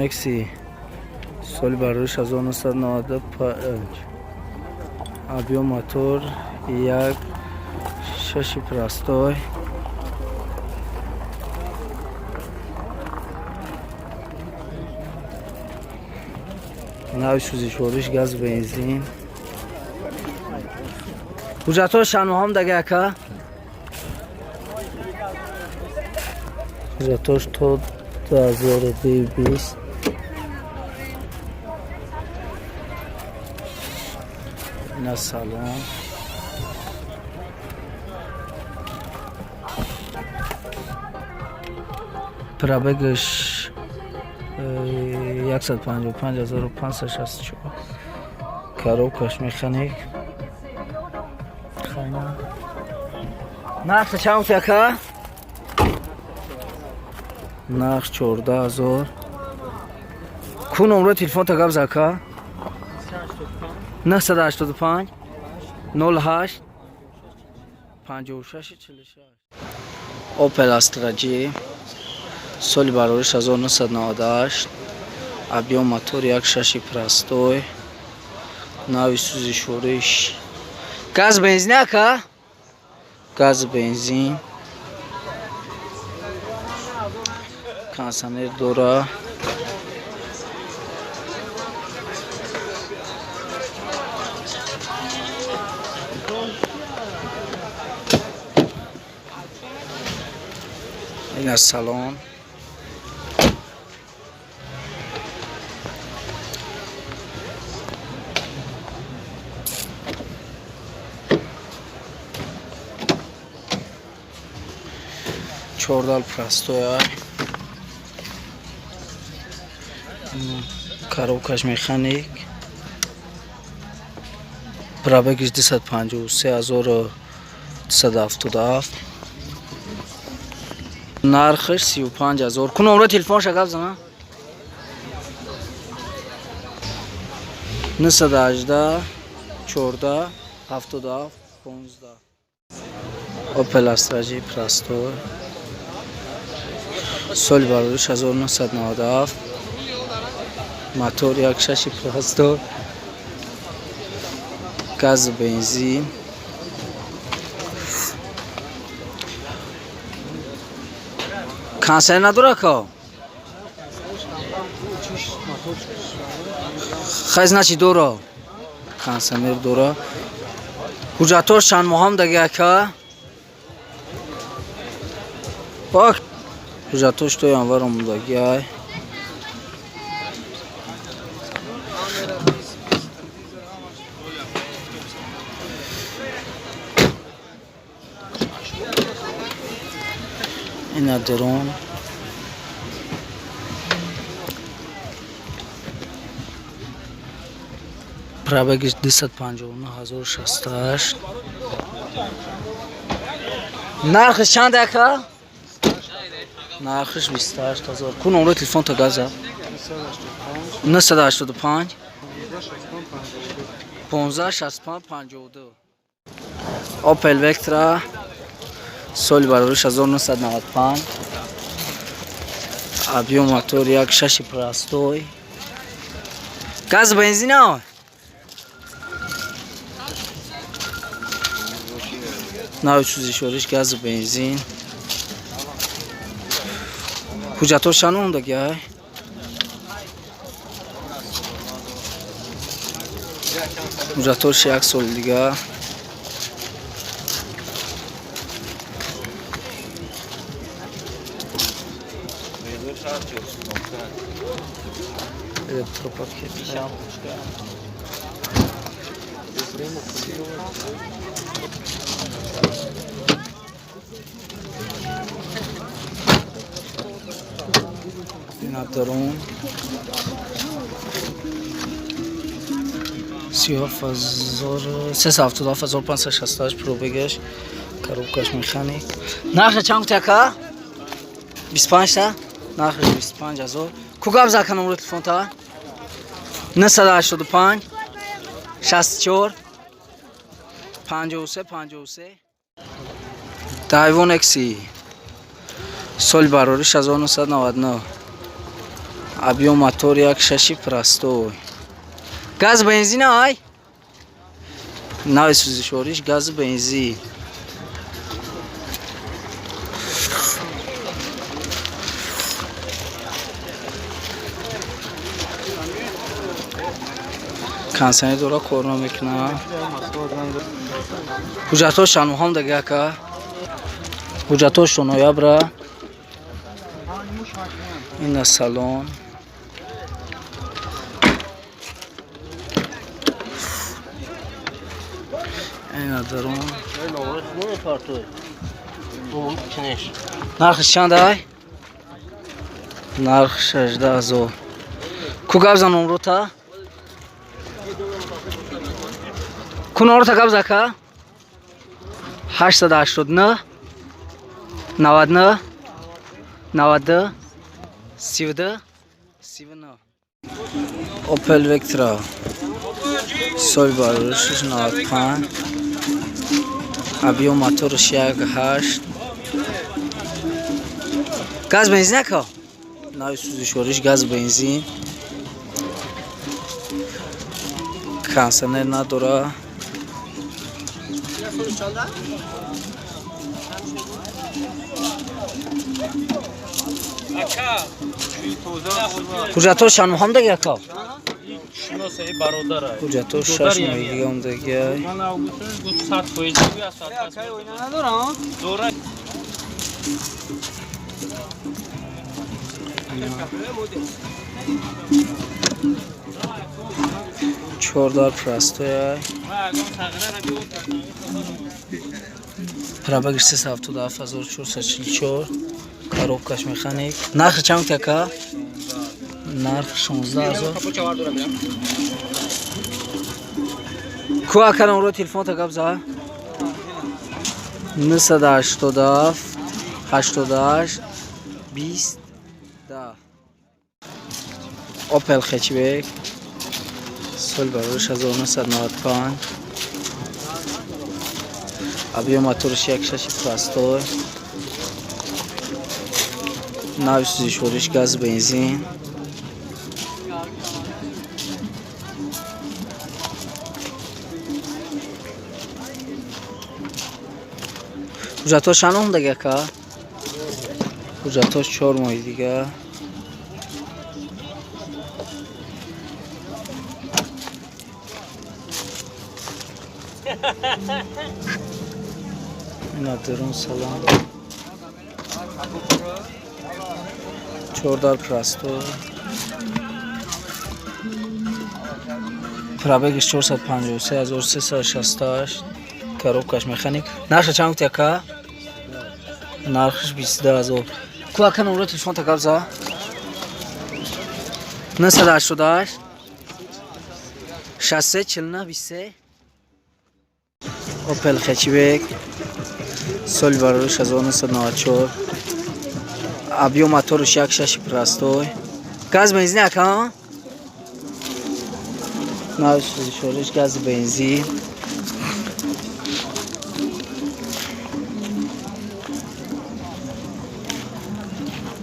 Экси, соли барориш 1995, объём мотор 1,6 простой. Нави сӯзишвориш газ, бензин. Ҳуҷҷатҳо шанмоҳам даги, ака. Ҳуҷҷатҳош то 2020. Ина салон. Пробегаш 155 564. Коробкаш механик. Хайна. Нархи чанд, ака? Нарх 14 000. Ку номрои телефонта гап за, ака. 985 08 56 46. Opel Astra G, соли барориш 1998, объём мотор 1,6 простой, нави сӯзишвориш газ, бензин, ака, газ, бензин, кондиционер дора. Ин аз салон. Чордал простой, коробкаш механик. Пробегиш 253 277. Нархаш 35 000. Ку номрои телефонша гап зана. 918 14 77 15. Opel Astra G простой, соли барориш 1997, мотор 1,6 простой, газ, бензин. Кондиционер надора, ка? Хай, значит, дора, кондиционер дора. Ҳуҷҷатҳош чанд моҳам даги, ака? Пак ҳуҷҷатҳош то январ омодаги ай. Ина дрон. Пробегиш 259 068. Нархиш чанд, ака? Нархиш 28 000. Ку номрои телефонта газа. 985 15 65 52. Opel Vectra, соли барориш 1995, объём мотор 1,6 простой, газ, бензин, нави сӯзишвориш газу бензин. Ҳуҷҷатҳош чанд мондаги ай? Ҳуҷҷатҳош як соли дига. Электропакет. Ина дарун. 37568 пробегаш. Коробкаш механик. Нархи чанд гуфти, ака? 25 та? Нархиш 25 000. Ку гап за, ака, номрои телефонта? 985 64 53 53. Дайвон Экси, соли барориш 1999, Объём мотор 1,6 простой. Газ бензин ай? Нави сӯзишвориш газ бензин. Кондиционер дора, кор намекунад. Ҳуҷҷатҳош шанӯҳам дега ака. Ҳуҷҷатҳош то ноябра. Ина салон. Ина дарун. Нархш чанд ай? Нарх 16 000. Ку гап зан номрота? Ку номрота гап зака? 889 99 92 32 39. Opel Vectra соли бароришаш 95, объём мотораш 1,8, газ бензин ака? Нави сӯзишвориш газ бензин, кондиционер надора. Ҳуҷҷатҳош чанд моҳам деги ака? Ҳуҷҷатҳош 6 моҳи дига омдагиай. Чордар простояй. Пробегаш 377 444, коробкаш механик. Нархи чанд гуфти ака? Нарх 16 000. Ку ака номрои телефонта гап за? 987 88 20 10. Opel Hatchback соли барориш 1995, объём мотораш 1,6 простой, нави сӯзишвориш газ бензин. Ҳуҷҷатҳош чанд омдаги ака? Ҳуҷҷатҳош 4 моҳи дига. Ина дарун салон. Чордар простой. Пробегаш 453 368, коробкаш механик. Нархша чанд гуфти ака? Нархш 22 000. Ку ака номрои телефонта гап за? 988 63 49 23. Opel Hatchback соли барориш 1994, объём мотораш 1,6 простой, газ бензин ака? Нави сӯзишвориш газ бензин.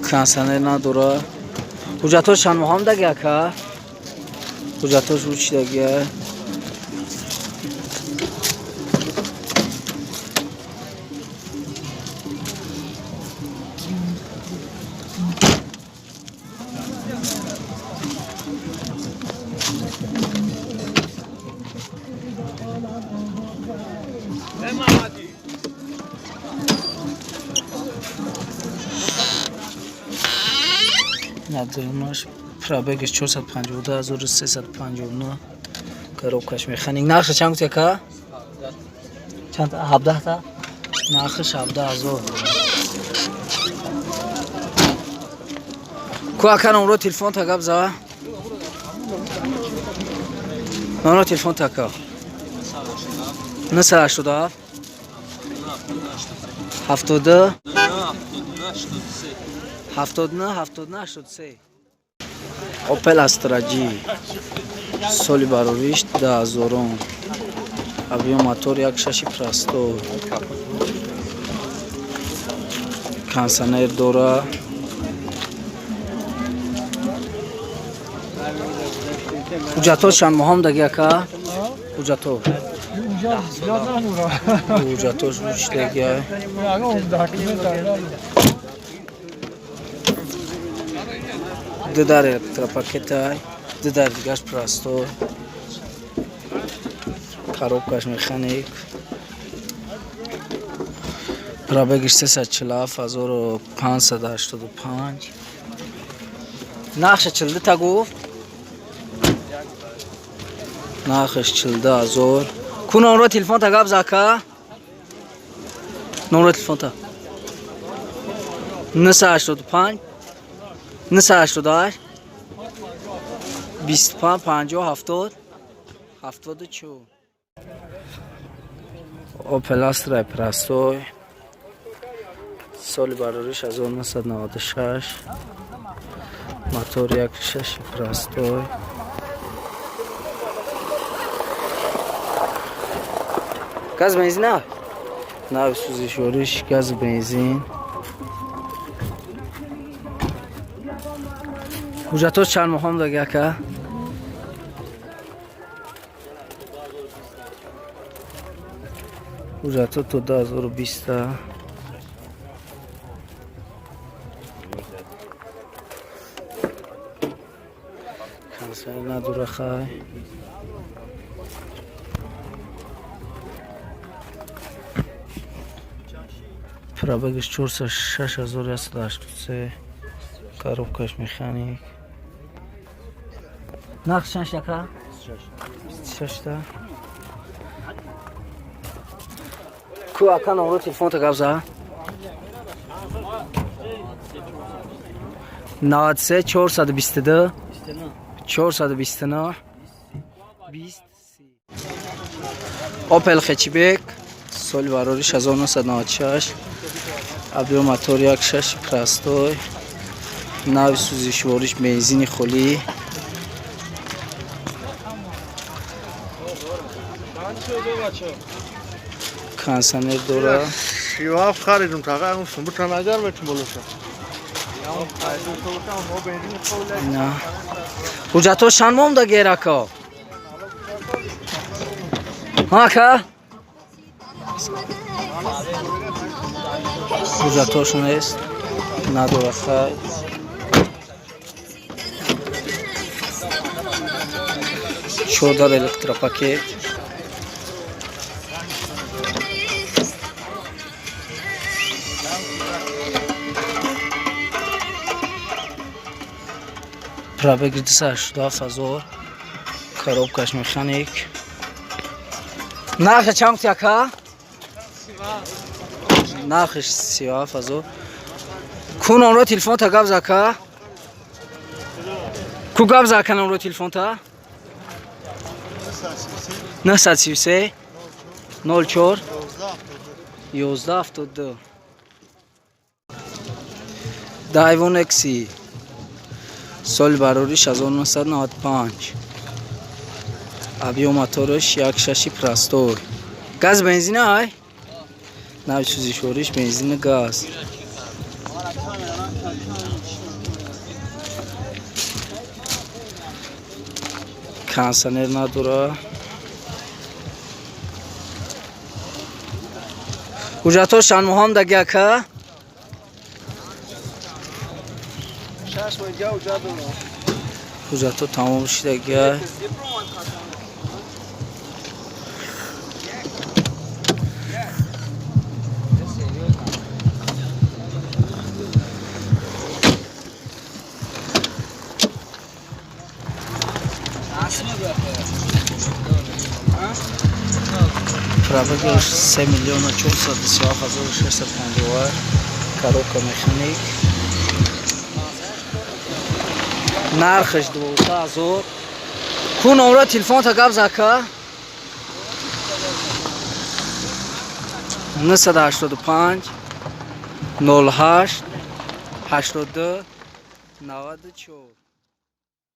Кондиционер надора. Ҳуҷҷатҳош чанд моҳам даги ака? Ҳуҷҷатҳош учидагиа. Надурунаш пробегаш 452 359, коробкаш механик. Нархша чанд гуфти ака? Чанд? 17 та? Нархш 17 000. Ку ака номро телефонта гап за? Номро телефонта ака? 987 72 79 79 83. Opel Astra G соли барориш 2000-ум, объём мотор 1,6 простой, кондиционер дора. Ҳуҷҷатҳо чанд моҳам даги, ака? Ҳуҷҷатҳо, ҳуҷҷатҳош ручдаги. Ду дар электропакетай, ду дар дигаш простой, коробкаш механик. Пробегиш 347 585. Нархша 42 та гуфт, нархаш 42 000. Ку номро телефонта гап зака, номро телефонта: 985 988 25 50 70 74. Опел Астра простой, соли барориш 1996, мотор 1.6 простой. Газ, бензина, нави сӯзишвориш газ, бензин. Ҳуҷҷатҳо чанд моҳам даги, ака? Ҳуҷҷатҳо то 2020. Кондиционер надора, хай. Пробегиш 406 183, коробкаш механик. Нарх чанд шака? 26 та. Ку, ака, номро телефонта гап за: 93 422 429 20. Опел Хэтчбек, соли барориш 1996, объём мотор 1.6 простой, нави сӯзишвориш бензини холӣ. Кондиционер дора. 37 харидум, таға он сумбута нагар метун болоша. На, ҳуҷҷатҳо чанд монда гер, ака? Ҳа, ака, ҳуҷҷатҳош нест, надора, хай. Чордар электропакет. Пробег 287 000, коробкаш механик. Нархи чанд гуфти, ака? Нархиш 37 000. Ку номро телефонта гап за, ака? Ку гап за, ака, номро телефонта: 933 04 11 72. Дайвун Экси, соли барориш 1995, объём мотораш 1.6 простой, газ, бензина, ай, нави сӯзишвориш бензини, газ. Кондиционер надора. Ҳуҷҷатҳо чанд моҳам даги, ака? 6 моҳ ҳуҷҷат дорам. Ҳуҷҷатҳо тамом шудагиа. Пробегаш 3 миллиона 437 650, коробка механик. Нархаш 12 000. Ку номро телефонта гап за, ака: 985 08 82 94.